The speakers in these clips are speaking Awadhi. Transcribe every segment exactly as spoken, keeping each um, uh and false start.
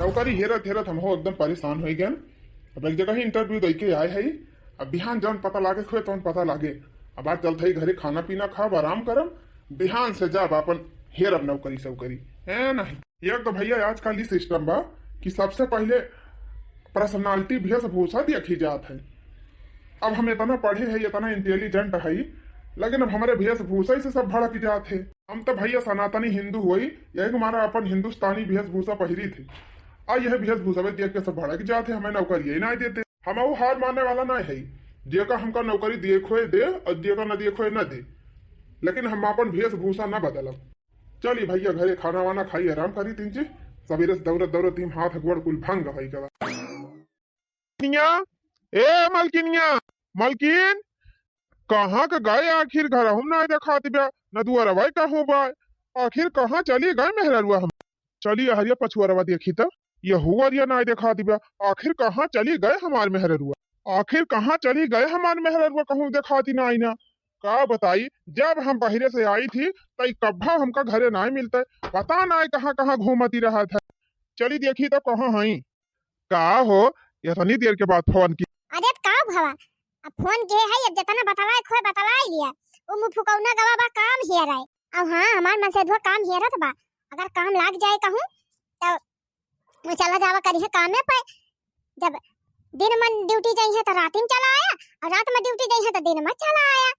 नौकरी हेरत हेरत हम हो एकदम परेशान होइ गए। अब एक जगह ही interview दे के आए है, अब बिहान जौन पता लागे खोए तौन पता लागे। अब आज चलत है घरे, खाना पीना खाब, आराम करम, बिहान से जाब अपन हेरब नौकरी सौकरी, है नहीं। एक तो भैया आजकल ई system बा कि सबसे पहले personality, वेशभूषा देखी जात है। अब हम इतना पढ़े है, इतना intelligent है, लेकिन अब हमरे वेशभूषा से सब भड़क जात है। हम तो भैया सनातनी हिंदू होई, यही के मारा अपन हिंदुस्तानी वेशभूषा पहिरी थे। आ यह वेशभूषा में देख के सब भड़क जात है, हमें नौकरी ही ना देते। हम वो हार माने वाला ना है, जेका हमका नौकरी देखोए दे और जेका न देखोए न दे, लेकिन हम अपन वेशभूषा ना बदलब। चली भैया घरे खाना वाना खाई, आराम करी तीन चीज। सवेरे से दौड़त दौड़त तीन हाथ गोड़ कुल भंग है गवा। मलकिनिया, ए मलकिनिया, मलकिन, कहाँ के गए आखिर? घर हम ना देखात बा, न दुआरवा कहूँ बा। आखिर कहाँ चली गए मेहररुआ हम? चली अहरिया पछुअरवा देखी त, यहू अरिया ना देखात बा। आखिर कहाँ चली गए हमार मेहररुआ? आखिर कहाँ चली गए हमार मेहररुआ? कहूँ देखाती ना आई ना। का बताई, जब हम बहिरे से आई थी, तई कब्बा हमका घरे ना मिलते। पता ना कहाँ कहाँ घूमती रहत है। चली देखी त कहाँ हई। का हो, इतनी देर के बाद फोन की? अरे का भवा, अब फोन के है, अब जितना बतलाए खोए बतलाए लिया। उ मुँह फुकौना गवा बा काम हेर है। अब हाँ, हमार मन से धुआ काम हेरत बा, अगर काम लाग जाए कहूँ तो वो चला जावा करी है कामे पे। जब दिन में ड्यूटी जाई है तो रात में चला आया, और रात में ड्यूटी जाई है तो दिन में चला आया।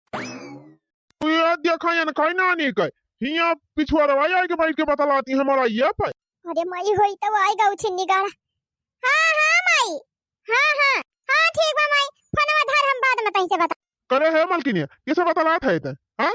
तू ये देखा ये खाई नानी के हिया पिछुआ रवाई आए के बैठ के बतलाती हमारा ये पे। अरे माई होई तो आई गऊ छिन्नी गाड़ा। हाँ हाँ माई, हाँ हाँ, हाँ ठीक बा माई, फोनवा धर हम बाद में तहीं से बता। करे है मलकिनिया, किसे बतलात है ते? हाँ?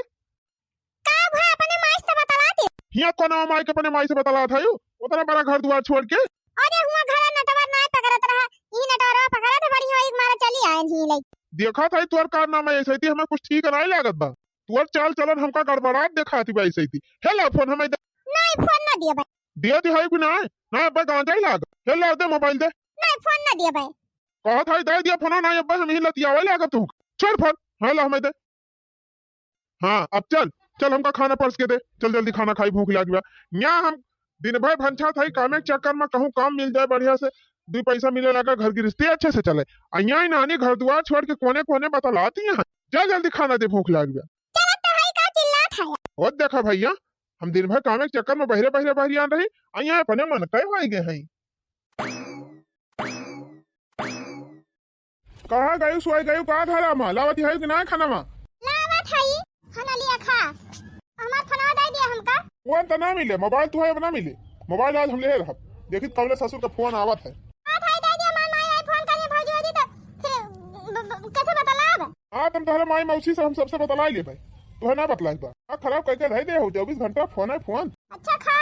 का भा अपने माई से बतलात है? हिया कोनो माई के अपने माई से बतलात है यू? उतना बड़ा घर दुआर छोड़ के? अरे हुआ घर नटवर नाय पकड़त रहा, ई नटवरवा पकड़त है, बढ़िया एक मारा चली आए नहीं लई। देखा था तोर कारनामा ऐसे थी, हमें कुछ ठीक नहीं लागत बा। तोर चाल चलन हमका गड़बड़ात देखाती बा ऐसे थी। हे ला फोन हमें दे। नहीं फोन ना दिया भाई। दे दी है कि नहीं? ना अब्बा गांजा ही लाग। हे ला दे मोबाइल दे। नहीं फोन ना दिया भाई। कहा था दे दिया फोन, ना अब्बा हम ही लतियावे लागत हूँ। छोड़ फोन। हे ला हमें दे। हाँ, अब चल, चल हमका खाना परस के दे, चल जल्दी खाना खाई, भूख लागी बा। यहाँ हम दिन भर भंछा था कामे के चक्कर में, कहूँ काम मिल जाए बढ़िया से, दो पैसा मिले लगा, घर गृहस्थी अच्छे से चले। आ यहाँ ही नानी घर दुआर छोड़ के कोने कोने बतलाती हैं। जा जल्दी खाना दे, भूख लागी बा। चलत तो है का चिल्लात है? ओ देखा भैया, हम दिन भर कामे के चक्कर में बहिरे बहिरे बहिरे आन रही, आ यहाँ अपने मन कहे होई गए हैं। कहाँ गयू सोई गयू, का धरा मा? लावत है कि ना खाना मा? लावत है, खाना लिया खा। हमार फोनवा दे दिया हमका। वो हम तो ना मिले, मोबाइल तू है ना मिले। मोबाइल आज हम ले रहब। देखी कबले ससुर का फोन आवत है। आ भाई दे दिया, हमार माई आई फोन करिए भौजी वौजी तो फिर ब-, ब-, कैसे बतलाब? हाँ, तुम तोहरे माई मौसी से हम सबसे बतला ले भाई। तू है ना बतलाई बा। आ खराब करके रह दे हो, चौबीस घंटा फोन है फोन। अच्छा खा।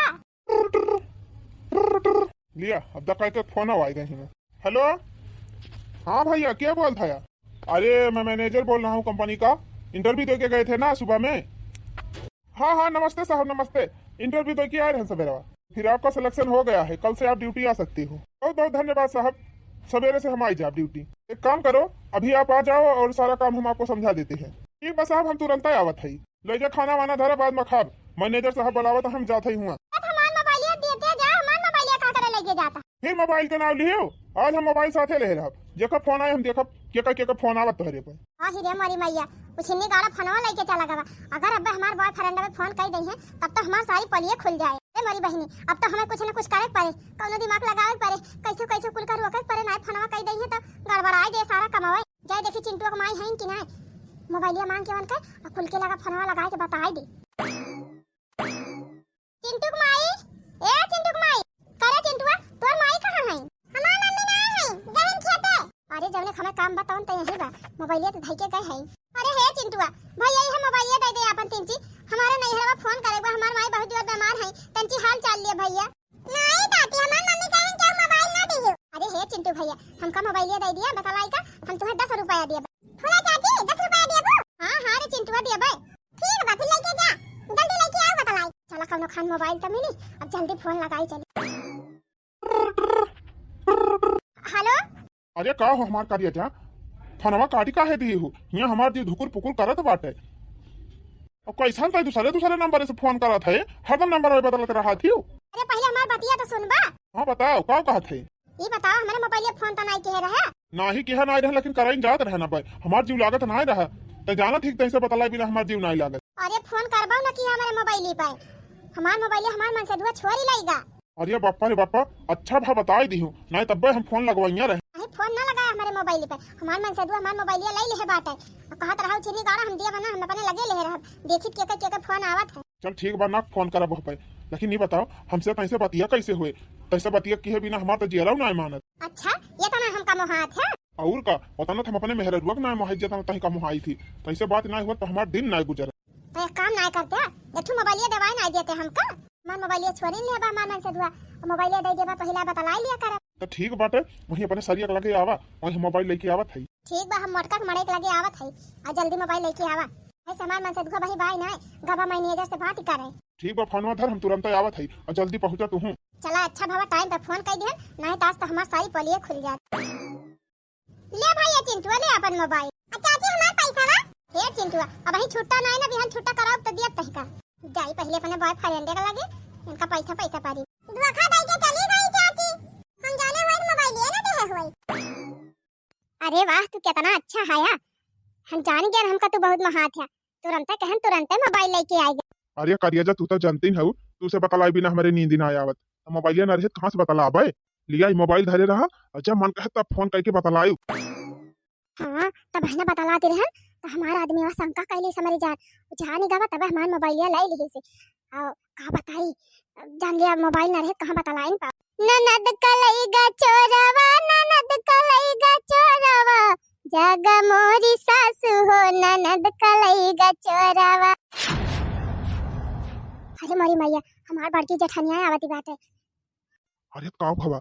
लिया, अब तक एक फोन आवाज गई है। हेलो, हाँ भैया, क्या बोल था यार? अरे, मैं मैनेजर बोल रहा हूँ कंपनी का। इंटरव्यू दे के गए थे ना सुबह में। हाँ हाँ, नमस्ते साहब, नमस्ते। इंटरव्यू दे के आए रहे सवेरा, फिर आपका सिलेक्शन हो गया है, कल से आप ड्यूटी आ सकते हो। बहुत बहुत धन्यवाद साहब, सवेरे से हम आई जाब ड्यूटी। एक काम करो, अभी आप आ जाओ और सारा काम हम आपको समझा देते हैं। ठीक बा साहब, हम तुरंत आवत है। ले जा खाना वाना धरा, बाद में खाब। मैनेजर साहब बुलावत, हम जात ही हुआ। अब हमार मोबाइलिया देते जा, हमार मोबाइलिया का करे लेके जाता? फिर मोबाइल के नाम लियो, आज हम मोबाइल साथे ले रहब। जेकर फोन आए हम देखब केकर केकर फोन आवत तोहरे पर। आही रे मोरी मैया, उछिन्नी गाड़ा फोनवा लेके चला गवा। अगर अब हमार बॉयफ्रेंड में फोन कर दई है तब तो हमार सारी पोलिये खुल जाए। ए मोरी बहिनी, अब तो हमें कुछ न कुछ करे के पड़े, कौनो दिमाग लगावे के पड़े, कैसे कैसे कुल का रोके के पड़े, नाई फोनवा कर दई है तो गड़बड़ाए दे सारा कमावे। जाए देखी चिंटुआ के माई हईन कि नाय। मोबाइलिया मांग के उनके आ कुल के लगा फोनवा लगाए के बताए दे। चिंटू के माई, ए चिंटू के माई, करे चिंटुआ, तोर माई कहाँ हईन? हमार मम्मी ना हईन, गईन खेते। अरे जौने हमें काम बताओन त यही बा, मोबाइलिया तो धई के गए हईन। अरे हे चिंटुआ, भैया ये मोबाइलिया दे दे अपन तिनची, हमारे नैहरवा फोन करे बा, हमार माई बहुत जोर बीमार है, तंची हाल चाल लिए भैया। नहीं दादी, हमार मम्मी कहेन कि मोबाइल ना दियो। अरे हे चिंटू भैया, हमका मोबाइलिया दे दिया, बतलाई का, हम तुम्हें दस रुपया दिए। फूला चाची, दस रुपया दिए बो? हाँ हाँ रे चिंटुआ दिए बे। ठीक बा, फिर लेके जा, जल्दी लेके आओ बतलाई। चला कौनो खान मोबाइल तो मिली, अब जल्दी फोन लगाई चली। हेलो। अरे का हो हमार करिया जा, फोनवा काटी काहे दी हो? हियाँ हमार जी धुकुर पुकुर करत बाटे। अब कैसन का दूसरे दूसरे नंबर से फोन करत है, हरदम नंबर बदलत रहत ही। अरे पहले हमार बतिया तो सुनबा। हाँ बताओ, का कहत है? ई बताओ, हमरे मोबाइलिया फोन त नाई किहे रहे? नाही किहे नाई रहे, लेकिन करइन जात रहे ना भाई, हमार जीव लागत नाई रहा। तै जानत ही, तैसे बतलाए बिना हमार जीव नाई लागत। अरे फोन करबो न कि हमरे मोबाइली पे, हमार मोबाइलिया हमार मनसेधुआ छोरी लइगा। अरे बापा रे बापा, अच्छा भा बताई दिहू, नाई तब्बे हम फोन लगवाइया रहे। अरे फोन ना लगाए हमरे मोबाइली पे, हमार मनसेधुआ हमार मोबाइलिया लइ लिहे बाटे। अब कहत रहा चिन्नी गाड़ा हम दिया बना, हम अपने लगे लिहे रहब, देखित के के, के के फोन आवत है। चल ठीक बा, ना फोन करब वह पे, लेकिन ई बताओ हमसे तैसे बतिया कैसे हुए? तैसे बतिया किहे बिना हमार तो जियरा ना मानत। अच्छा, ये तो ना हमका मोहात है। और का, पता ना हम अपने मेहररुआ के ना मोहाई, जेतना तही का मोहाई थी। तैसे बात ना हुआ तो हमार दिन ना गुजर। तो एक काम ना करते, एक ठो मोबाइलिया देवाई ना देते हमका। हमार मोबाइलिया छोरी ले बा, हमार मनसेधुआ, मोबाइलिया दे देबा, पहिला बतलाई लिया कर। तो ठीक बाटे, वहीं अपने सरिया के लगे आवा, वहीं मोबाइल लेके आवत है। ठीक बा, हम मोटका के मड़ई के लगे आवत है, आ जल्दी मोबाइल लेके आवा। ऐसे हमार मनसेधुआ वही बाई ना, गबा मैनेजर से बात करे। ठीक बा, फोनवा धर, हम तुरंत आवत है, आ जल्दी पहुँचा तू हूँ। चला अच्छा भवा, टाइम पे फोन कर दिहन, नहीं तो आज तो हमार सारी पोलिये खुल जात। ले भाई ये चिंटुआ, ले अपन मोबाइल। आ चाची हमार पैसा बा। हे चिंटुआ, अब ही छुट्टा नहीं ना, बिहान छुट्टा कराओ तो दियत तहिका। जाई पहले अपने बॉयफ्रेंड के लगे, इनका पैसा पैसा पारी। धोखा दे के चली गई चाची, हम जाने हुए मोबाइल ये ना दे हुए। अरे वाह, तू कितना अच्छा है यार। हम जान गए हमका तू बहुत महात है। तुरंते कहन, तुरंते मोबाइल लेके आए गए। अरे करिया जा, तू तो जानती हऊ, तू से बतलाए बिना हमरे नींद ना आवत। तो मोबाइलिया ना रहे, कहाँ से बतलाबे? लिया ई मोबाइल धरे रहा, और जब मन कहे तब फोन करके बतलायू। हाँ, तब है ना बतलाते रहन, तो हमारा आदमी वहाँ शंका कैले से मरी जान। जान ही गवा, तब हमार मोबाइलिया लाई लिही से। आओ, का बताई, जान लिया मोबाइल ना रहे, कहाँ बतलाइन पा। ननद कलैगा चोरवा, ननद कलैगा चोरवा, जागा मोरी सासू हो, ननद कलैगा चोरवा। अरे मोरी मैया, हमार बड़की जेठनिया आवती बाटे। अरे काव भवा,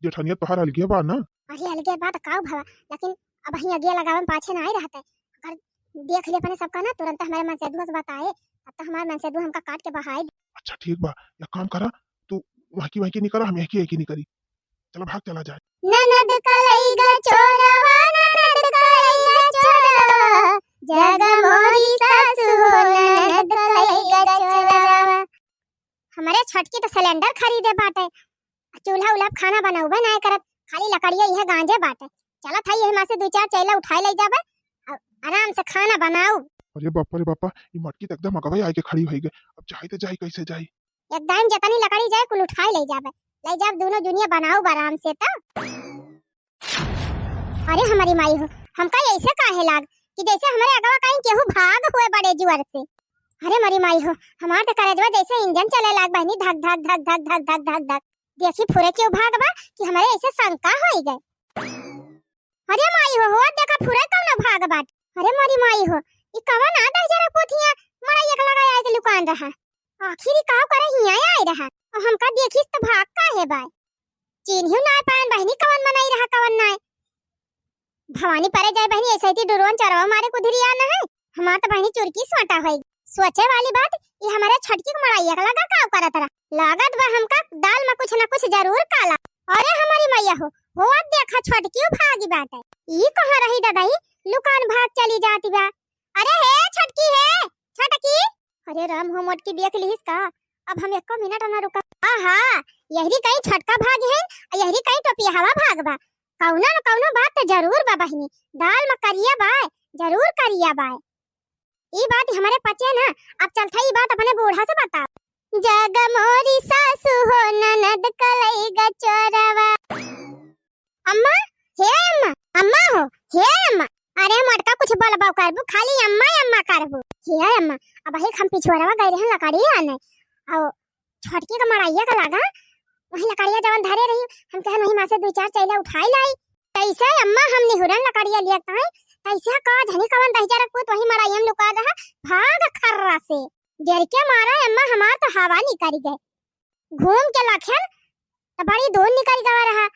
जेठनिया तोहार अलगे बा ना? अरे अलगे बा त काव भवा, लेकिन अब ही अगिया लगावे में पाछे ना आई रहते। अगर देख ले अपने सबका ना, तुरंत हमारे मनसेधुआ से बताए, अब तो हमारे मनसेधुआ हमका काट के बहाए दे। अच्छा ठीक बा, एक काम करा, तू वहकी वहकी नहीं करा, हम यहकी यहकी नहीं करी। चला भाग चला जाए। ननद कलैगा चोरवा, ननद कलैगा चोरवा, जागा मोरी सासू हो, ननद कलैगा चोरवा। हमरे छोटकी तो सिलेंडर खरीदे बाटे, चूल्हा उल्हा पे खाना बनउबे नाय करत, खाली लकड़िया इहे गांजे बाटे। चलत हई, यही मा से दू चार चैला उठाए ले जाबे, आ-, आराम से खाना बनाऊ। अरे बापा रे बापा, ई मटकी तो एकदम अगवे आए के खड़ी होई गए। अब जाई तो जाई, कैसे जाई? एकदम जतनी लकड़ी जाए, कुल उठाए ले जाबे, ले जाब, दोनों जुनिया बनाऊ आराम से तो। अरे हमारी माई हो, हमका ऐसे काहे लाग कि जैसे हमारे अगवा कहीं केहू भाग हुए बड़े जुअर से। अरे हमारी माई हो, हमार तो करेजवा जैसे इंजन चले लाग बहनी, धक धक धक धक धक धक धक धक। देखी फुरे केहू भाग बा कि हमारे ऐसे शंका होई गए। अरे माई हो, हो देखा फुरे कौनो भाग बाट। अरे हमारी माई हो, ई कवन आ दहिजरा पोथिया मड़ई एक लगा आए के लुकान रहा। आखिर ई काव करे हियाँ आए रहा, और हमका देखिस त भाग काहे बाय? चिन्हियो नाय पायन बहिनी, कवन मनई रहा, कवन नाय। भवानी परे जाए बहिनी, ऐसे ही डुरोन चरवा मारे कुधरिया न है। हमार त बहिनी चुरकी सोटा होई। सोचे वाली बात, ई हमारे छोटकी के मड़ई एक लगा काव करत रहा। लागत बा हमका दाल में कुछ न कुछ जरूर काला। अरे हमारी मैया हो, हो अब देखा छोटकियो भागी बाटे। ई कहाँ रही ददाई, लुकान भाग चली जाती बा। अरे हे छोटकी, हे छोटकी। अरे राम हो, मोटकी देख लिहिस का? अब हम एको मिनट ना रुका। आहा, यहरी कहीं छोटका भाग है, यहरी कहीं टोपिया हवा भाग बा। कौनो न कौनो बात तो जरूर बा बहिनी, दाल में करिया बाय, जरूर करिया बाय। ई बात हमरे पचे ना, अब चलता ई बात अपने बूढ़ा से बता। जग मोरी सासू हो ननद कलई गचोरवा। अम्मा, हे अम्मा, अम्मा हो, हे अम्मा। अरे मोटका कुछ बोलबो करबू, खाली अम्मा अम्मा करबू। हे अम्मा, अब ही हम पिछोरवा गए रहन लकड़ी आने। और छोटकी का मड़ाइया का लागा, वही लकड़िया जवन धरे रही, हम कहन वही मा से दो चार चैला उठाई लाई। कैसे अम्मा हम निहुरन लकड़िया लिया ताई, कैसे का झनी कवन दहिजरा पूत वही मड़ाइया में लुका रहा, भाग खर्रा से। डर के मारा अम्मा हमार तो हवा निकल गए। घूम के लखेन त बड़ी दूर निकल गवा रहा।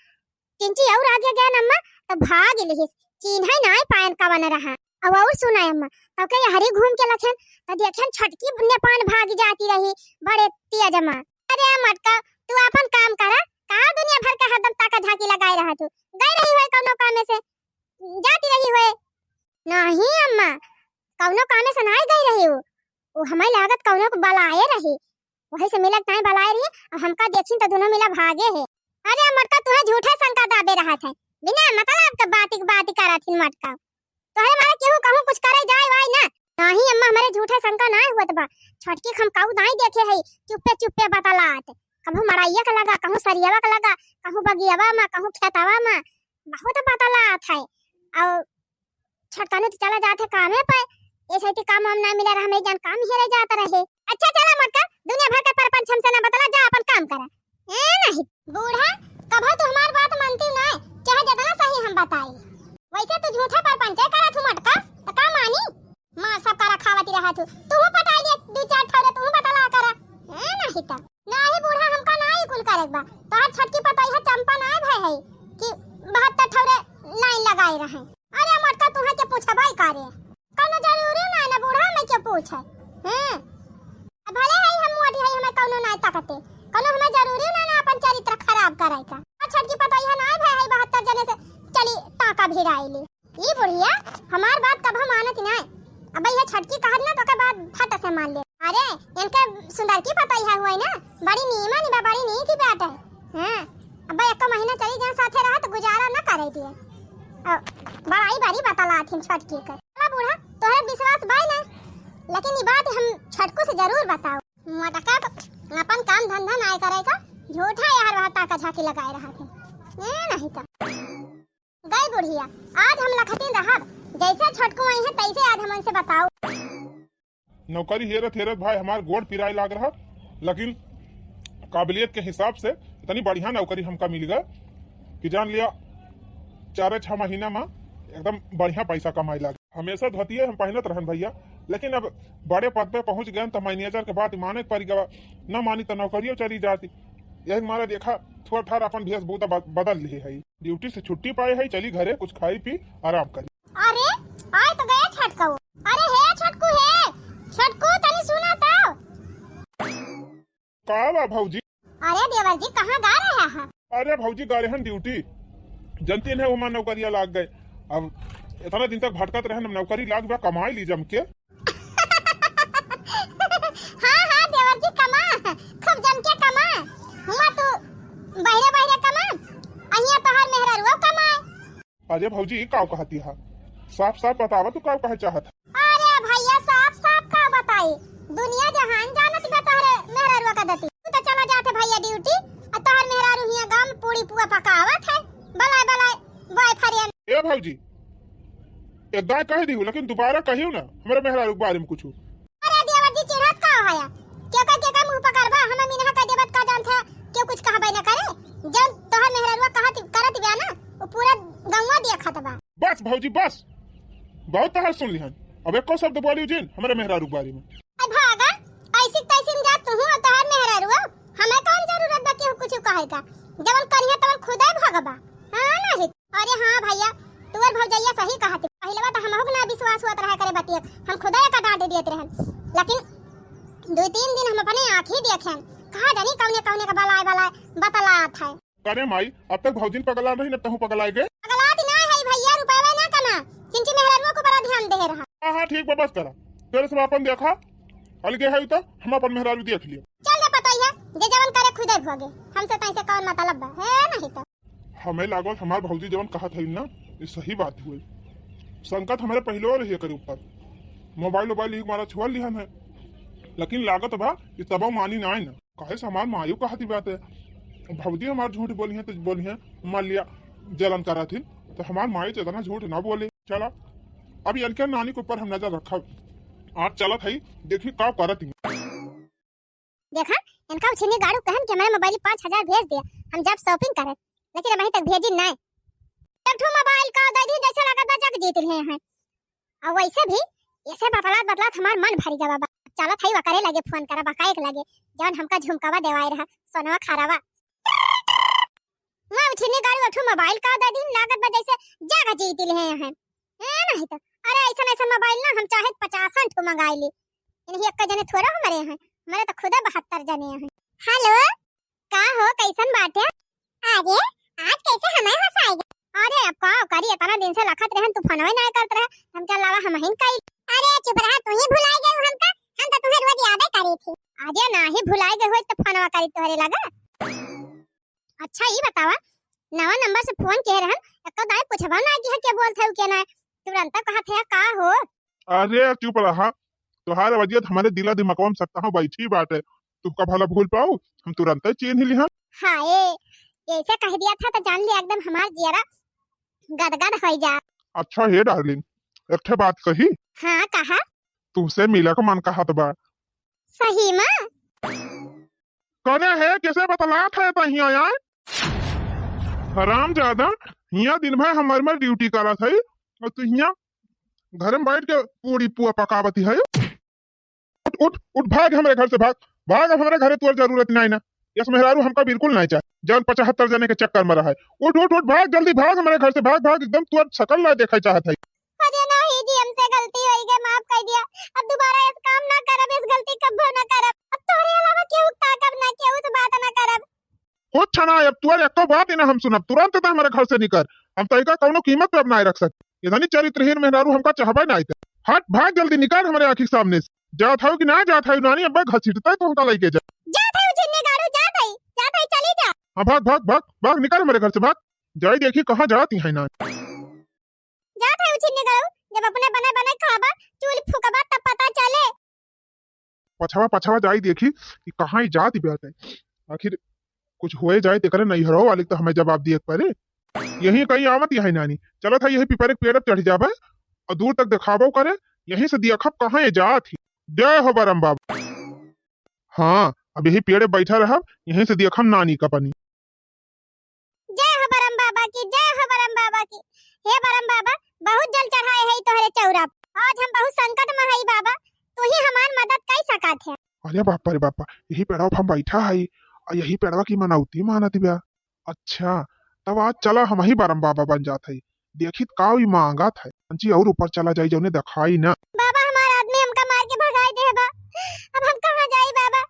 किंची और आगे गए अम्मा त भाग लिहिस, चिन्हे नाय पायन कवन रहा। अब और सुना अम्मा, तब के यहरी घूम के लखेन त देखेन छोटकी नेपान भाग जाती रही बड़े तेज मा। अरे मोटका, तू अपन काम करा, का दुनिया भर का हरदम ताका झांकी लगाए रहा तू? गई रही होय कौनो काम में से, जाती रही होय। नहीं अम्मा, कौनो काम में से नाय गई रही हूँ, वो हमें लागत कौनो को बलाए रही, वही से मिलत नाय बलाए रही। अब हमका देखिन तो दोनों मिला भागे है। अरे मोटका, तुहे झूठे शंका दाबे रहत है, बिना मतलब के बाती के बाती करत हिन मोटका। तोहरे मारे केहू कहूँ कुछ करे जाए वाए ना। नाही अम्मा, हमरे झूठे शंका नाय होत बा। छोटकी क हम काऊ नाय देखे हई, चुप्पे चुप्पे बतलात। कहूँ मड़इया के लगा, कहूँ सरियवा के लगा, कहूँ बगियवा में, कहूँ खेतवा में, बहुत बतलात है। और छोटकनू तो चला जात है कामे पे, ऐसे तो काम हम ना मिला रहा, हमें जान काम हेरे जात रहे। अच्छा चला मोटका, दुनिया भर के परपंच हमसे ना बतला, जा अपन काम करा। ए नहीं। बूढ़ा, कभो तू हमार बात मानती ना, चाहे जितना सही हम बताई। वैसे तू झूठा परपंच करत हूँ मोटका, तो का मानी? मार सब करा खावती रहा तू, तू पटाई ले दू चार ठौरे, तू बतला करा। ए नहीं तो। नाही बूढ़ा, हमका नाही कुल करेक बा। तोहार छोटकी पतोहिया चंपा नाय भय है कि बहत्तर ठौरे लाइन लगाए रहे। अरे मोटका, तुहे के पूछबाई का रे? कौनो जरूरी नाय ना बूढ़ा, हमें के पूछे। हैं? अब भले है हम मोटी है, हमें कौनो नाय ताकते, कौनो हमें जरूरी नाय ना अपन चरित्र खराब करे का। और छोटकी पतोहिया नाय भय है बहत्तर जने से चली टाका भिड़ाई ली। ई बुढ़िया हमार बात कभो मानत नाय। अब यह छोटकी कहत ना तो के बात फट से मान ले। अरे इनके सुंदर की पतोहिया हुई ना, बड़ी नीमन बा, बड़ी नीक बात है। हाँ, अब एक महीना चली जाए साथे रहा तो गुजारा न करे दिए। अब बड़ाई बड़ी बतलात हिन छोटकी के। चला बूढ़ा, तोहरे विश्वास बाय ना, लेकिन ई बात हम छोटकू से जरूर बताओ। मोटका तो अपन काम धंधा नाय करे का, झूठा यार वहाँ ताका झाकी लगाए रहा थे। ए नहीं तो। गई बुढ़िया, आज हम लखतिन रहब, जैसे छोटकू आई है तैसे आज हम उनसे बताओ। नौकरी हेरत हेरत भाई हमार गोड़ पिराए लाग रहा, लेकिन काबिलियत के हिसाब से इतनी बढ़िया नौकरी हमका मिल गए कि जान लिया चार छह महीना में एकदम बढ़िया पैसा कमाए लाग। हमेशा धोतिये हम पहनत रहन भैया, लेकिन अब बड़े पद पे पहुंच गए तो मैनेजर के बात माने के पड़ गवा, न मानी तो नौकरियों चली जाती। यही मारा देखा थोड़ा ठार अपन भेष बूता ब-, बदल लिए है। ड्यूटी से छुट्टी पाए है, चली घरे कुछ खाई पी आराम करी। अरे आए तो गया छोटकू। अरे हे छोटकू, हे छोटकू, तनी सुना तो। का बा भौजी? अरे देवर जी, कहाँ गा रहे हैं? अरे भौजी, गा रहे हैं ड्यूटी। जनती है हमार नौकरिया लाग गए। अब इतना दिन तक भटकत रहे, नौकरी लाग बा, कमाई ली जम के। हाँ हाँ देवर जी, कमा, खूब जम के कमा। हुआ तू बहरे बहरे कमा, अहिया तोहार मेहरारुआ कमाए। अरे भौजी, ई काव कहती हा? साफ साफ बतावा, तू काव कहे चाहत हा? अरे भैया, साफ साफ का बताई, दुनिया जहान जानत बा तोहरे मेहरारुआ का दती। तू तो चला जात है भैया ड्यूटी, और तोहर मेहरारू हियां गांव में पूड़ी पुआ पकावत है, बलाय बलाय बॉयफ्रेंड। ए भौजी, एक दाय कह दिहू, लेकिन दोबारा कहियो ना हमरे मेहरारू के बारे में कुछ। अरे देवर जी, चिढ़त का होया? केकर केकर मुंह पकड़बा? हमें मिनहा कह देबत का जानत है, केहू कुछ कहबे न करे। जब तोहर मेहरारुआ कहत करत बिया ना, वो पूरा गंवा देखत बा। बस भौजी बस, बहुत तोहार सुन लिहन। अब एको शब्द बोलियो जिन हमरे मेहरारू के बारे में। ए भागा, ऐसी तैसी में जा तू और तोहर मेहरारुआ, हमें कौन जरूरत बा केहू कुछ कहे का? जवन करिहे तवन खुदे भगबा। हाँ नहीं। अरे हाँ भैया, तुअर भौजैया सही कहत है। पहिलवा तो हमहू के ना विश्वास होत रहा करे बतिया, हम खुदे का डांट दियत रहन, लेकिन दो तीन दिन हम अपने आँखी देखेन, कहा जानी कौने कौने का बलाय बलाय बतलात है। अरे माई, अब तक भौजिन पगला रही, न तहू पगलाए गए। पगलात ना है भैया, रुपया ना कमा, किंची मेहरारुआ को बड़ा ध्यान दे रहा। हाँ हाँ ठीक बा, बस करा, तेरे सब अपन देखा, अलगे है तो हम अपन मेहरारू देख लियो। चल रे पतोहिया, जे जवन करे खुदे भोगे, हमसे तैसे कौन मतलब बा, है नहीं तो। हमें लागल हमार भौजी जवन कहत हई ना, ये सही बात हुई। संकट हमारे पहले रही एकर ऊपर। मोबाइल वोबाइल एक मारा छोड़ लिहन है, लेकिन लागत बा कि तबो मानी ना है ना। काहे से हमार मायू कहती बात है, भौजी हमार झूठ बोली है तो बोली है, मान लिया जलन करा थी, तो हमार मायू तो इतना झूठ ना बोले। चला, अब इनके नानी के ऊपर हम नजर रखब। आज चलत हई, देखी का करत ही। देखा, इनका उछिनी गाड़ू कहन कि हमारे मोबाइल पाँच हजार भेज दिया, हम जब शॉपिंग करे, लेकिन अबहीं तक भेजी नाय। एक ठो मोबाइल का दे दी, जैसे लागत बा जग जीत लिए हैं। और वैसे भी ऐसे बतलात बतलात हमार मन भरी गवा बा। चलत हई वकरे लगे फोन करा, बकाए के लगे, जौन हमका झुमकावा देवाए रहा, सोनवा खारावा। मैं उछिनी गाड़ी उठू मोबाइल का दे दिन, लागत बा जैसे जग जीत लिए हैं। ए नहीं तो, अरे ऐसा ऐसा मोबाइल ना हम चाहे पचासन ठो मंगाई ली, इन्हीं एक जने थोड़ा हमारे हैं, हमारे तो खुदा बहत्तर जने हैं। हेलो, का हो, कैसन बाटे? अरे, आज कैसे हमें हंसाई गए? अरे अब का करी, इतना दिन से लखत रहन, तू फोनवे ना करत रहे, हम क्या लावा हम हिन कई। अरे चुप रहा, तू ही भुलाई गए हमका, हम तो तुम्हें रोज याद करी थी। अरे नाही भुलाई गए होई तो फोनवा करी तोहरे लगा। अच्छा, ई बतावा, नवा नंबर से फोन किहे रहन, एको दाई पूछबा ना कि के बोलत है, के ना, तुरंत कहत है, का हो? अरे चुप रहा, तोहार आवाजिया तो हमरे दिला दिमागवा में सत्ता हो बैठी बाटे, तुमका भला भूल पाऊ, हम तुरंत ही चीन्ह लिहन। हाँ, ए, ऐसे कह दिया था तो जान लिया, एकदम हमार जियरा गदगद हो जा। अच्छा हे डार्लिंग, एक ठे बात कही? हाँ, कहा। तुमसे मिले का मन कहत बा। सही में? करे है, कैसे बतलात है तहिया यार? हराम ज्यादा, हिया दिन भर हमर मर ड्यूटी करत है और तू हिया घर में बैठ के पूरी पुआ पकावती है। उठ, उठ, उठ, भाग हमरे घर से, भाग, भाग, अब हमरे घरे तोर जरूरत नहीं ना। यस मेहरारू हमका बिल्कुल नहीं चाहे, जौन पचहत्तर जने के चक्कर में रहा है। उठ, उठ, उठ, भाग, जल्दी भाग हमरे घर से, भाग, भाग, एकदम तोर शकल ना देखे चाहत है। अरे नहीं जी, हमसे गलती होई गई, माफ कर दिया। अब दोबारा इस काम ना करब, इस गलती कब्बो ना करब। अब तोहरे अलावा केहू ताकब ना, केहू से बात ना करब। कुछ ना, अब तोर एको बात ही ना हम सुनब, तुरंत तो हमरे घर से निकर। हम तैका कौनो कीमत पे अब ना रख सक। इतनी चरित्रहीन मेहरारू हमका चाहबे ना आइत। हट, भाग जल्दी, निकर हमरे आँखी के सामने से। जात हऊ कि ना जात हऊ नानी, अब्बे घसीटते तो हमका लेके जा। जात हऊ छिन्नी गाड़ू, जात हई, जात हई, चली जा। हाँ, भाग, भाग, भाग, भाग, निकर हमरे घर से, भाग। जाई देखी कहाँ जात ही है ना। जात है उछिन्ने गड़ऊ, जब अपने बने बने खाबा, चूल फूकबा, तब पता चले। पछवा पछवा जाई देखी कि कहाँ ही जात बाटे। आखिर कुछ होए जाए तेकरे नैहरो वाले तो हमें जवाब दिए के पड़े। यही कहीं आवत ही है नानी, चलत है यही पिपरे के पेड़ पे चढ़ जाबे और दूर तक देखाबो करे, यहीं से देखब कहाँ ये जात ही। जय हो बरम बाबा। हाँ, अब यही पेड़े बैठा रहब, यहीं से देखम नानी का पनी। जय हो बरम बाबा की, जय हो बरम बाबा की। हे बरम बाबा, बहुत जल चढ़ाए है तोहरे चौरा पर। आज हम बहुत संकट में हई बाबा, तू ही हमार मदद कर सकत है। अरे बाप रे बापा, यही पेड़वा पर हम बैठा हई, और यही पेड़वा की मनौती मानत बा। अच्छा, तब आज चला हम ही बरम बाबा बन जात हई। देखित का ई मांगत है। अंची और ऊपर चला जाई, जौने देखाई ना। बाबा, हमार आदमी हमका मार के भगाई दे बा। अब हम कहाँ जाई बाबा?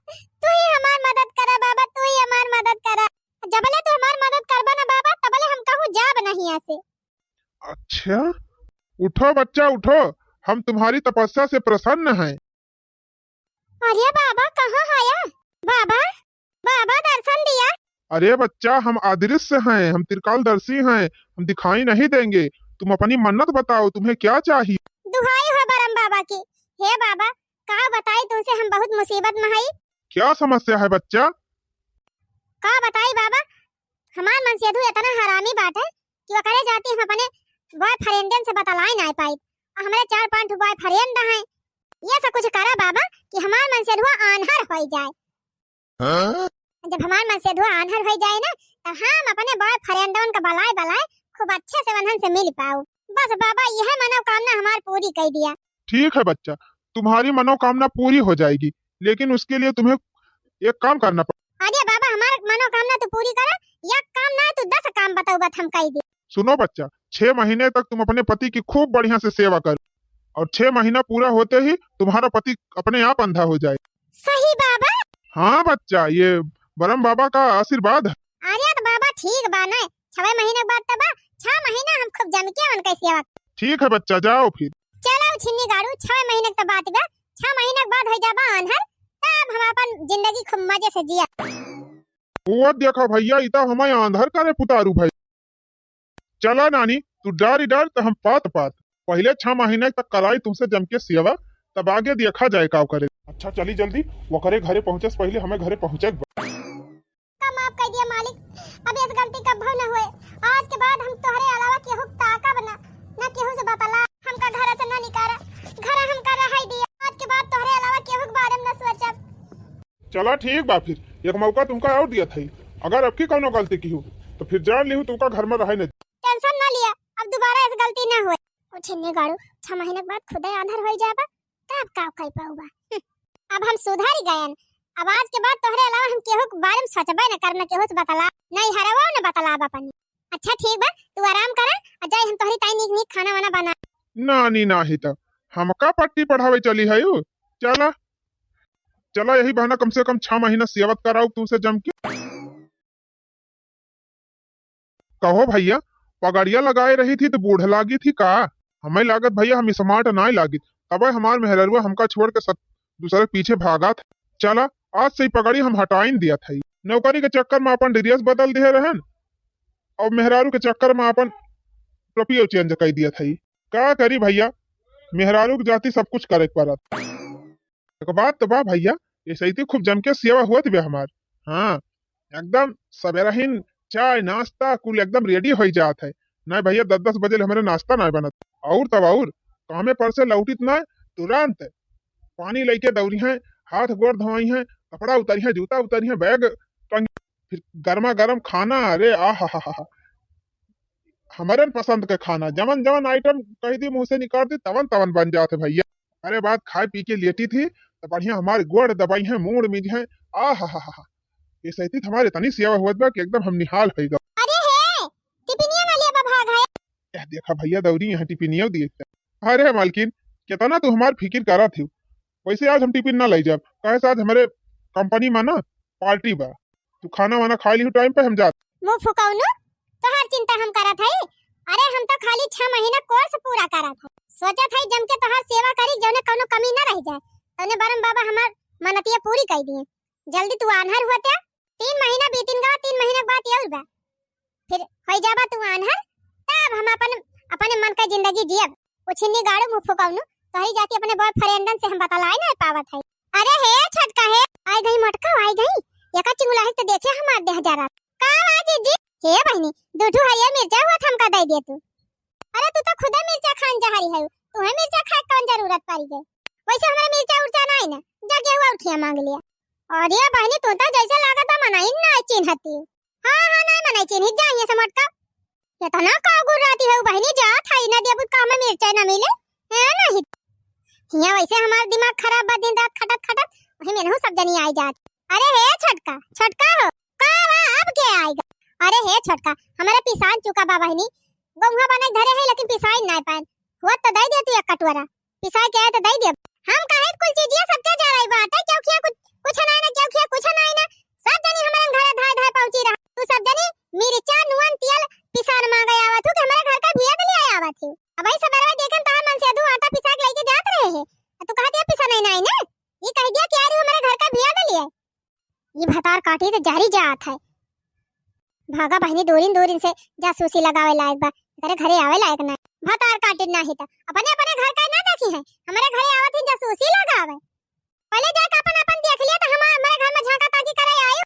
तू ही हमार मदद करा बाबा, तू ही हमार मदद करा। जबले तू हमार मदद करबा ना बाबा, तबले हम कहूँ जाब नहीं यहाँ से। अच्छा, उठो बच्चा, उठो, हम तुम्हारी तपस्या से प्रसन्न हैं। अरे बाबा, कहाँ आया? बाबा, बाबा, दर्शन दिया। अरे बच्चा, हम अदृश्य हैं, हम त्रिकालदर्शी हैं, हम दिखाई नहीं देंगे। तुम अपनी मन्नत बताओ, तुम्हें क्या चाहिए? दुहाई हो बरम बाबा की। हे बाबा, का बताई तुमसे, हम बहुत मुसीबत में हई। क्या समस्या है बच्चा? का बताई बाबा, हमार मनसेधु इतना हरामी बाटे कि ओकरे जाति हम अपने बॉयफ्रेंडन से बतलाई ना पाई। आ हमरे चार पांच ठो बॉयफ्रेंड हैं, ये सब कुछ करा बाबा कि हमार मनसेधुआ आन्हर होई जाए। हाँ? जब हमार मनसेधुआ आन्हर होई जाए ना, तो हम अपने बॉयफ्रेंडन का बलाए बलाए खूब अच्छे से वन्हन से मिल पाऊ। बस बाबा, यह मनोकामना हमार पूरी कर दिया। ठीक है बच्चा, तुम्हारी मनोकामना पूरी हो जाएगी, लेकिन उसके लिए तुम्हें एक काम करना पड़ेगा। अरे बाबा, हमार मनोकामना तो पूरी करा, एक काम ना तू दस काम बताऊ, बात हम कह दे। सुनो बच्चा, छह महीने तक तुम अपने पति की खूब बढ़िया से सेवा करो और छह महीना पूरा होते ही तुम्हारा पति अपने आप अंधा हो जाए। सही बाबा? हाँ बच्चा, ये बरम बाबा का आशीर्वाद है। अरे तो बाबा ठीक बा ना, छह महीने के बाद तो बा, छह महीना हम खूब जम के उनके सेवा। ठीक है बच्चा, जाओ फिर। चलो छिन्नी गाड़ू, छह महीने के तो बात बा, छह महीने के बाद हो जाबा आन्हर, तब हम अपन जिंदगी खूब मजे से जिया। वो देखा भैया, इता हमें आंधर करे पुतारू भाई। चला नानी, तू डारी डार त हम पात पात। पहले छह महीने तक कराई तुमसे जम के सेवा, तब आगे देखा जाए का करे। अच्छा चली जल्दी, वकरे घरे पहुँचे से पहले हमें घरे पहुँचे के बा। का माफ कर दिया मालिक, अब इस गलती कब्बो न होए। आज के बाद हम तोहरे अलावा केहू के ताकब ना, ना केहू से बतला। हमका घर से ना निकारा, घर हमका रहाई दिया। आज के बाद तोहरे अलावा केहू के बारे में ना सोचब। चला ठीक बा फिर, एक मौका तुमका और दिया था, अगर अब की कौनो गलती की हो तो फिर जान लिहू तुमका घर में रहे नहीं। टेंशन ना लिया, अब दोबारा ऐसी गलती ना होए। ओ छिन्नी गाड़ू, छह महीने के बाद खुदे आंधर होई जाबा, तब का कर पाऊबा? हम्म, अब हम सुधर गयन, अब आज के बाद तोहरे अलावा हम केहू के बारे में सोचबे न करब, न केहू से बतला, नहीं हरवो न बतलाब अपनी। अच्छा ठीक बा, तू आराम करा, आ जाई हम तोहरी ताई नीक नीक खाना वाना बना। नानी नाही त हमका पट्टी पढ़ावे चली है यू। चला, चला यही बहाना कम से कम छह महीना सेवत कराऊ तुमसे जम के। कहो भैया, पगड़िया लगाए रही थी तो बूढ़ लागी थी का? हमें लागत भैया हम स्मार्ट नाय लागित, तबे हमार मेहररुआ हमका छोड़ के सब दूसरे के पीछे भागत। चला, आज से ही पगड़ी हम हटाइन दिया था। नौकरी के चक्कर में अपन ड्रेस बदल दिहे रहन, और मेहरारू के चक्कर में अपन टोपियो चेंज कर दिया था। का करी भैया, मेहरारू के जाति सब कुछ करे के पड़त। एक बात तो बा भैया, ये सही खूब जम के सेवा हुआ बे हमार। हाँ, एकदम सवेरा ही चाय नाश्ता कुल एकदम रेडी हो जात है। नहीं भैया, दस दस बजे ले हमारे नाश्ता नहीं बनत। और तब और कामे पर से लौटित ना, तुरंत पानी लेके दौड़ी हैं, हाथ गोड़ धोई हैं, कपड़ा उतारी हैं, जूता उतारी हैं, बैग टंग, फिर गर्मा गर्म खाना। अरे आ हा हा हा हा। हमरन पसंद के खाना, जवन जवन आइटम कह दी, मुंह से निकाल दी, तवन तवन बन जात है भैया। अरे बात खाए पी के लेटी थी तो बढ़िया हमारे गोड़ दबाई हैं, मूड़ मिज हैं। आ हा हा हा हा। ये सही हमारे इतनी सेवा हुआ बा कि एकदम हम निहाल हो गए। अरे हे, टिफिनिया ना लेबा भाग है। यह देखा भैया दौरी यहाँ टिफिनिया दिए थे। अरे मालकिन, कितना तू हमार फिकिर करा थी, वैसे आज हम टिफिन ना ले जाब, काहे से आज हमारे कंपनी में ना पार्टी बा। तू खाना वाना खा ली टाइम पे, हम जात। मुंह फुकौनू, तोहार चिंता हम करत हई। अरे हम तो खाली छह महीना कोर्स पूरा करत हई, सोचत हई जम के तोहार सेवा करी, जौने कौनो कमी ना रह जाए, तौने बरम बाबा हमार मनतिया पूरी कर दिए। जल्दी तू आन्हर हुआ त्या, तीन महीना बीतिन गवा, तीन महीना के बाद ये बा, फिर हो जाबा तू आन्हर, तब हम अपन, अपने मन का जिंदगी जियब। उछिन्नी गाड़ू मुंह फुकौनू, तोहरी जाति अपने बॉयफ्रेंडन से हम बतलाए ना पावत है। अरे हे छोटका हे, आई गई मोटका, आई गई। एका चिंगुलाही तो देखे हमार देह जरा। का बा जीजी? हे बहिनी, दू ठू हरियर मिर्चा हुआ हमका दे दे तू। अरे तू तो खुदे मिर्चा खान जहरी है, तुहे मिर्चा खाए कौन जरूरत पड़ी गई? वैसे हमारे मिर्चा उर्चा नहीं ना, जा गेहूं और खिया मांग लिया। अरे बहिनी, तू तो जैसे लागत बा मनई ना चिन्हती। हाँ, हाँ, नहीं मनई चिन्हित जाइए से मोटका। इतना का गुर्राती है बहिनी, जात है ना देबू का हमें मिर्चा ना मिले। है नहीं। हिया वैसे हमार दिमाग खराब बा दिन रात खटत खटत, वही में सब जनी आई जात। अरे हे छोटका, छोटका हो, का बा अब के आएगा? अरे हे छोटका, हमारे पिसान चुका बा बहिनी, गौंहा बने धरे है लेकिन पिसाई ना पाए। हुआ तो दे दे तू एक कटोरा। पिसाई के आए तो दे देब। हम काहे कुल चीजिया सबके जा रही बाटे, क्यों किया कुछ, कुछ ना ना, क्यों किया कुछ ना ना। सब जनी हमारे घरे धाय धाय पहुंची रहा। तू सब जनी मिर्चा, नून, तेल पिसान मांगे आवत हूँ कि हमारे घर का भिया ले आए आवत हूँ। अब भाई सबरवा देखन तहार मन से दू आटा पिसा के लेके जात रहे हैं। तू कह दिया पिसा नहीं ना, ये कह दिया कि यार हमारे घर का भिया ले आए। ई भतार काटी तो जहरी जात है। भागा बहिनी, दूरिन दूरिन से जासूसी लगावे लायक बा, एकरे घरे आवे लायक ना। भतार काटी नाही त अपने अपने घर का ना देखी है, हमारे घरे आवत ही जासूसी लगावे। पहले जाके अपन अपन देख लिया तो हम हमारे घर में झांका ताकी करे आयो।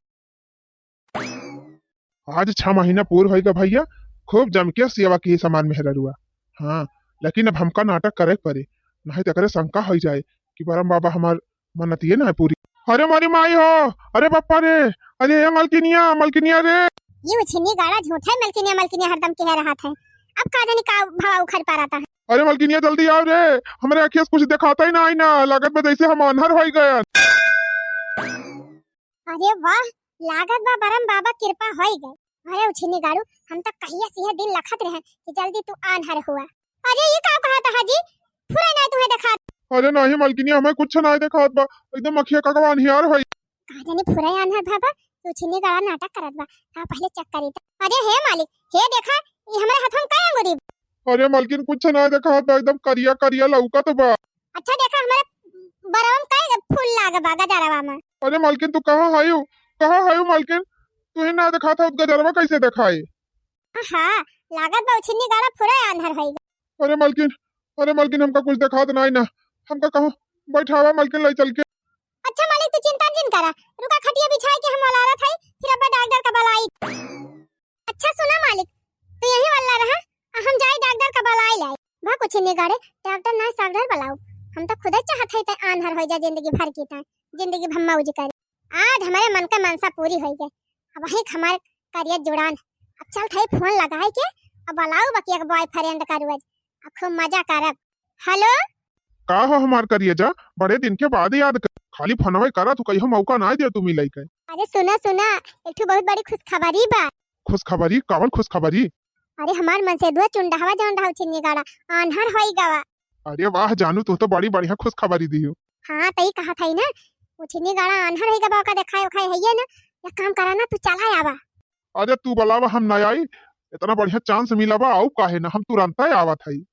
आज छह महीना पूर होइगा भैया, खूब जम के सेवा की समान मेहररुआ। हाँ, लेकिन अब हमका नाटक करे के पड़े, नहीं तो एकरे शंका हो जाए कि बरम बाबा हमार मनतिये ना पूरी। अरे मोरी माई हो, अरे पप्पा रे, अरे ए मलकिनिया, मलकिनिया रे। ये उछिन्नी गाड़ा झूठा है, मलकिनिया, मलकिनिया हरदम कह रहा था। अब का जानी का भवा उखड़ पा रहा था। अरे मलकिनिया जल्दी आओ रे, हमारे आँखिया से कुछ दिखाता ही ना, आई ना, लागत बा जैसे हम आन्हर हो गए। अरे वाह, लागत बा बरम बाबा कृपा होई गए। अरे उछिन्नी गाड़ू, हम तो कहिया से यह दिन लखत रहे कि जल्दी तू आन्हर हुआ। अरे ये का कहा था जी? फुरे नहीं तुम्हें देखा। अरे नहीं मलकिनी, हमें कुछ नहीं दिखात बा, एकदम अखिया का गवा अनहियार होई। का जाने फुरे आन्हर बाबा, उछिन्नी गाड़ा नाटक करत बा। हाँ पहले चेक करी तो। अरे हे मालिक, हे देखा, ये हमारे हाथों में का अंगूरी बा? अरे मलकिन कुछ नहीं दिखात बा, एकदम करिया करिया लौकत बा। अच्छा देखा, हमारे बरवा में का फूल लाग बा गजरवा में। अरे मलकिन, तू कहाँ हयू, कहाँ हयू मलकिन? तू ही ना दिखात हो, गजरवा कैसे दिखाई? हाँ, लागत बा उछिन्नी गाड़ा फुरा आन्हर होई गए। अरे मलकिन, अरे मलकिन, हमका कुछ दिखात नहीं ना, हमका कहूँ बैठावा मलकिन, ले चल के। अच्छा मालिक, तू चिंता जिन करा, रुका खटिया बिछाए के हम वलारत है, फिर अब डॉक्टर का बुलाई। अच्छा सुना मालिक, तू यहीं वाला रहा, आ हम जाई डॉक्टर का बुलाई लाई। भा कुछ नहीं गाड़े, डॉक्टर ना डॉक्टर बुलाओ, हम तो खुदे चाहत है ते आन्हर हो जा जिंदगी भर की, ते जिंदगी भर मौज करे। आज हमारे मन का मनसा पूरी हो गई। अब वही हमारे करिया जुड़ान, अब चल थे फोन लगाए के, अब बुलाओ बकिया के बॉयफ्रेंड का रोज, अब खूब मजा करब। हेलो। का हो हमार करिया जा, बड़े दिन के बाद याद कर, खाली फोनवे करा तू, कहियो मौका ना दे तू मिले के। अरे सुना सुना, एक ठो बहुत बड़ी खुशखबरी बा। खुशखबरी? कवन खुशखबरी? अरे हमार मनसेधुआ चुंडहवा जौन रहा उछिन्नी गाड़ा, आन्हर होई गवा। अरे वाह जानू, तू तो बड़ी बढ़िया खुशखबरी दियो। हाँ तई कहा था ना, उछिन्नी गाड़ा आन्हर होई गवा, ओका देखाए उखाए है ना, एक काम करा ना, तू चला आवा। अरे तू बुलावा, हम ना आई, इतना बढ़िया चांस मिला बा, आऊ काहे ना, हम तुरंत ही आवत हई।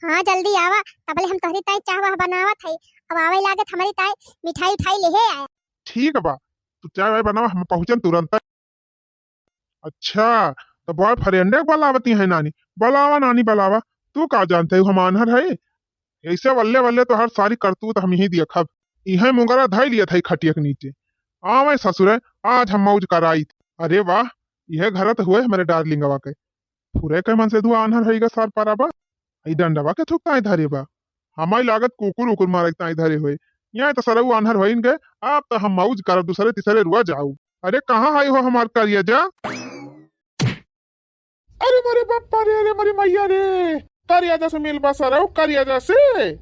हाँ जल्दी आवा, तबले हम तोहरी ताई चाह वाह बनावत हई, अब आवे लागत हमारी ताई मिठाई उठाई लेहे आया। ठीक बा, तू चाय वाय बनावा, हम पहुँचन तुरंत। अच्छा, तो boyfriend के बुलावती है नानी? बुलावा नानी, बुलावा। तू का जानते हो हम आन्हर है? ऐसे वल्ले वल्ले तो हर सारी करतूत हम ही देखब। इहे मुंगरा धई लिया था खटिया के नीचे। आवे ससुरे, आज हम मौज कराई। अरे वाह, यह घर तो हुए हमारे डार्लिंगवा के। फुरे के मन से दुआ आन्हर होइगा सार पारा बा। ई डंडवा के थुक ताई धरे बा। हमारी लागत कुकुर उकुर मारे ताई धरे होए। यहाँ तो सरऊ आन्हर होइन गए, आप तो हम मौज करब दूसरे तीसरे रुआ जाऊ। अरे कहाँ है हो हमार करिया जा? अरे मोरे बापा रे, अरे मोरे मैया रे, करिया जा से मिलबा सरऊ, करिया जा से।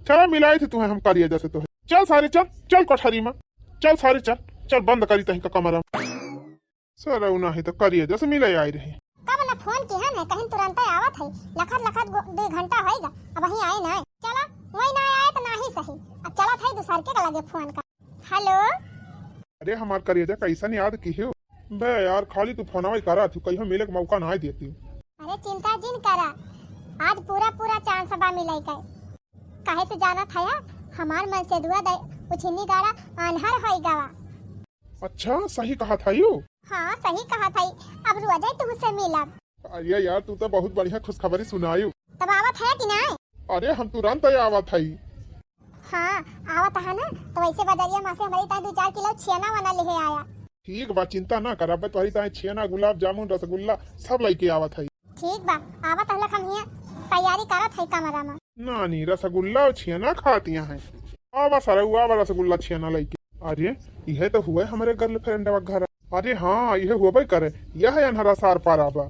चला मिलाई थी तुम्हें हम करिया जा से तो। चल सारे चल, चल कोठरी में, चल सारे चल, चल बंद करी तहीं का कमरा में। सरऊ नाही तो करिया जा से मिले आई रही। कब न फोन किहन है, कहीं तुरंत आवत है, लखत लखत गो-, दो घंटा होइगा, अबहीं आए ना। चला, वही ना आए तो नाही सही, अब चलत है दूसर के लगे फोन कर। हेलो। अरे हमार करेजा, कैसन याद किहे हो? बे यार, खाली तू फोनवा ही करा थी, कहियो मिले के मौका ना देती। अरे चिंता जिन करा, आज पूरा पूरा चांस बा मिले के। काहे से जानत हया, हमार मनसेधुआ दे उछिन्नी गाड़ा आन्हर होई गवा। अच्छा, सही कहा था यू? हाँ, सही कहा था। अब रोजे तुहसे मिलब। अरे यार, तू तो बहुत बढ़िया खुशखबरी सुनायू। तब आवत है कि नहीं? अरे हम तुरंत ही आवत हई। हाँ, आवत है ना, तो वैसे बजरिया मा से हमारी ताई दो चार किलो छेना वना लिहे आया। ठीक बा, चिंता ना कर, अब तोहरी ताई छेना, गुलाब जामुन, रसगुल्ला सब लेके आवत हई। ठीक बा, आवत हलक हम हियां तैयारी करत हई कमरा में। नानी, रसगुल्ला और छेना खातिया हैं। आवा सरऊ, आवा रसगुल्ला छेना लेके। अरे, इहे तो हुए हमरे गर्लफ्रेंडवा घर। अरे हाँ, इहे हुए करे, यह है अनहरा सार पारा बा।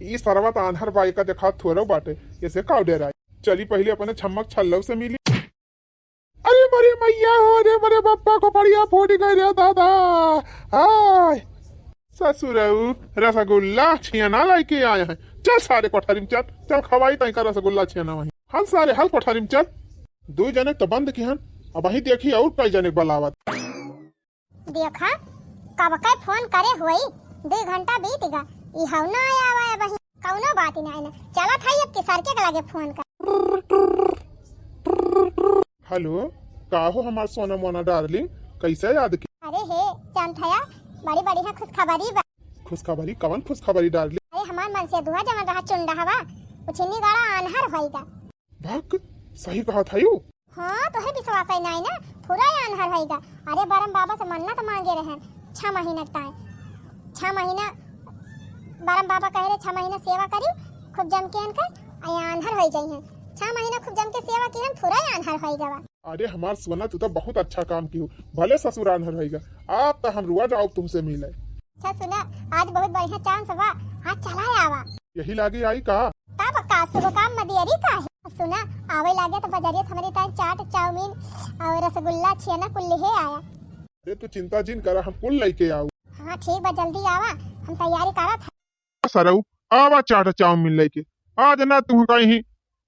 ई सरवा त आन्हर बा, एका देखात थोड़ो बाटे, एसे काव डेराई। चली पहिले अपने छम्मक छल्लव से मिली। अरे मरे मैया हो, अरे मरे बप्पा को पड़िया फूट गए रे दादा। हाय ससुरऊ, रसगुल्ला छियाना लेके आए हैं। चल सारे कोठरी में चल, चल खवाई तई का रसगुल्ला छियाना वहीं। हल सारे हल कोठरी में चल। दू जने तो बंद किहन, अब वहीं देखी और कई जने बलावत। देखा, कब के फोन करे होई, दू घंटा बीत गा, ई हऊ ना आया हुआ है वहीं। कौनो बात ही नहीं ना, चलत है अब किसर के लगे फोन कर। हेलो, का हो हमार सोना मोना डार्लिंग, कैसे याद की? अरे हे, जानत हया, बड़ी बढ़िया खुशखबरी बा। खुशखबरी? कवन खुशखबरी डार्लिंग? अरे हमार मनसेधुआ जवन रहा चुंडहवा, उछिन्नी गाड़ा आन्हर होइगा। भक, सही कहा था यू। हाँ, तोहे विश्वास है नाई ना, पूरा आन्हर होइगा। अरे बरम बाबा से मन्नत मांगे रहन छह महीना के ताई। छह महीना बरम बाबा कहे रहे, छह महीना सेवा करी खूब जम के इनकर, आ आन्हर होई जाई हैं। छह महीना खूब जम के सेवा की हैं, पूरा आन्हर होई गवा। अरे हमार सोना, तू तो बहुत अच्छा काम की हो, भले ससुर आन्हर होइगा। आप तो हम रुआ जाओ तुमसे मिले। अच्छा सुना, आज बहुत बढ़िया चांस बा, आज चला आवा। यही लागे आई का? तब का शुभ काम मदियरी का है? सुना, आवे लागे तो बजरिया से हमरी ताई चाट, चाउमीन और रसगुल्ला, छेना कुल लिहे आया। अरे तू चिंता जिन करा, हम कुल लेके आऊ। हाँ ठीक बा, जल्दी आवा, हम तैयारी करत है। सरऊ, आवा चाट चाउमीन लेके। आज ना तू कहीं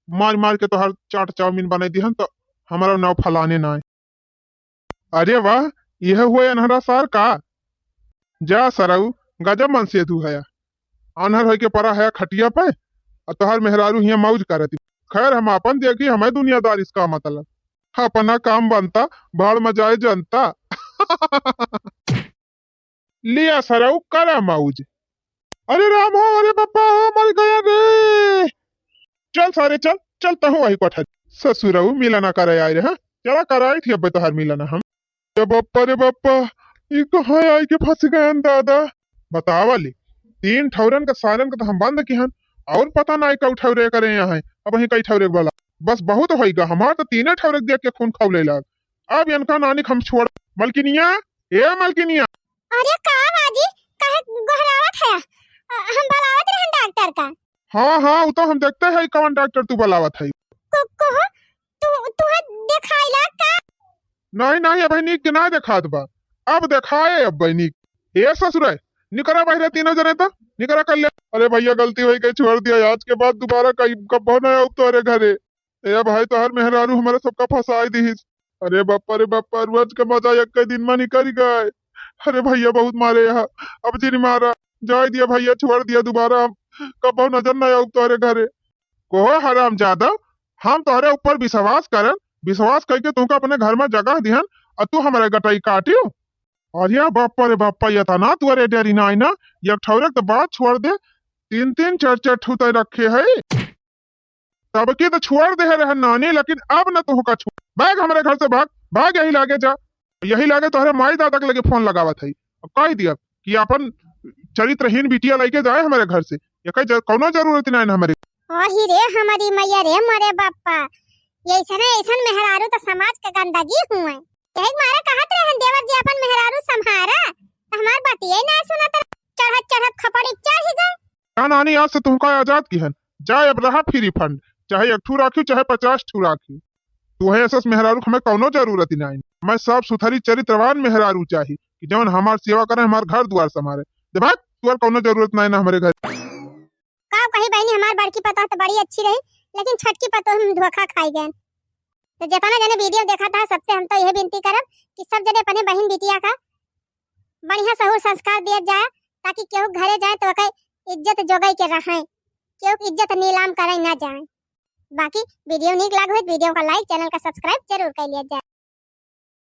मार मार के तोहर चाट चाउमीन बनाई दिहन तो हमारा नाव फलाने ना है। अरे वाह, यह हुए अनहरा सार का? जा सरऊ, गजब मनसेधू है। आन्हर होइके परा है खटिया पे, आ तोहर मेहरारू हियां मौज करत। खैर, हम आपन देखी, हमें दुनियादारी से का मतलब। अपना काम बनता, भाड़ में जाए जनता। लिया सरऊ, करा मौज। अरे राम हो, अरे बापा हो, मर गया रे। चल सारे, चल, चल तहूँ वही कोठरी। ससुरऊ मिलना करे आए रे, हाँ? चला कराई थी अब्बे तोहार मिलना हम। ए बप्पा रे बप्पा, ई कहाँ आई के फंस गयन दादा? बतावा ले, तीन ठौरन के सारन के तो हम बंद किहन, और पता नाई कई ठौरे करे यहाँ है, अबहीं कई ठौरे के बला। बस बहुत होइगा, हमार तो तीने ठौरे के देख के खून खौले लाग। अब इनका नानी के हम छोड़। मलकिनिया, ए मलकिनिया। अरे का बाजी, काहे गोहरावत है? अ, हम बलावत रहन डॉक्टर का। हाँ, हाँ, उ तो हम देखते है कवन डॉक्टर तू बलावत है। को-, कोहो, तू, तुहे देखाइला का? नहीं, नहीं, अबे नीक के ना देखात बा। अब देखाए अब्बे नीक। ए ससुरे, निकरा बहिरे तीनों जने तो, निकरा कर ले। अरे भैया, गलती होई गई, छोड़ दिया। आज के बाद दोबारा कहीं कब्बो ना आउब तोहरे घरे। ए भाई, तोहर मेहरारू हमारा सबका फंसाई दिहिस। अरे बप्पा रे बप्पा, रोज के मजा एक दिन में निकल गए। अरे भैया, बहुत मारे यहाँ, अब जिन मारा, जाए दिया भैया, छोड़ दिया, दोबारा हम कब्बो नजर ना आउब तोहरे घरे। कोहो हराम जादव, हम तोहरे ऊपर विश्वास करन, विश्वास करके तुमका अपने घर में जगह दिहन, और तू हमारे गटई काटियो। अरे बापा रे बापा, ये तना तुअरे डेरी नाई ना, एक ठौरे के तो बात छोड़ दे, तीन तीन चार चार ठू तय रखे है। तब की तो छोड़ दे रहे नानी, लेकिन अब न तोहका छोड़। भाग हमरे घर से, भाग, भाग यही लागे जा, यही लागे तोहरे माई दादा के लगे फोन लगावत है। अब कह दिया कि अपन चरित्रहीन बिटिया लेके जाए हमरे घर से, ये कहीं ज-, कौनो जरूरत नहीं है हमरे। अही रे हमारी मैया रे, मोरे बापा, ये ऐसन ऐसन मेहरारू तो समाज के गंदगी हुए। यही मारे कहत रहन देवर जी अपन मेहरारू संभारा, तो हमार बतिये ना सुनत रहे। चढ़त चढ़त खपड़ी चढ़ गए। का नानी, आज से तुमका आजाद किहन, जाए अब रहा फ्री फंड, चाहे एक ठू राखी, चाहे पचास ठू राखी। तुहे ऐसा मेहरारू हमें कौनो जरूरत ही नहीं। हमें साफ सुथरी चरित्रवान मेहरारू चाही कि जौन हमार सेवा करे, हमार घर दुआर संभारे। दे भाग, तुअर कौनो जरूरत नहीं ना हमरे घर। का कही बहनी, हमार बड़की पतोह तो बड़ी अच्छी रही, लेकिन छटकी पतोह हम धोखा खाई गए। तो जितना जने वीडियो देखा था, सबसे हम तो यह विनती करब कि सब जने अपने बहन बिटिया का बढ़िया सहूर संस्कार दिया जाए, ताकि केहू घरे जाए तो ओके इज्जत जोगाई के रहे, केहू के इज्जत नीलाम करे ना जाए। बाकी वीडियो नीक लाग होई तो वीडियो का लाइक, चैनल का सब्सक्राइब जरूर कर लिया जाए।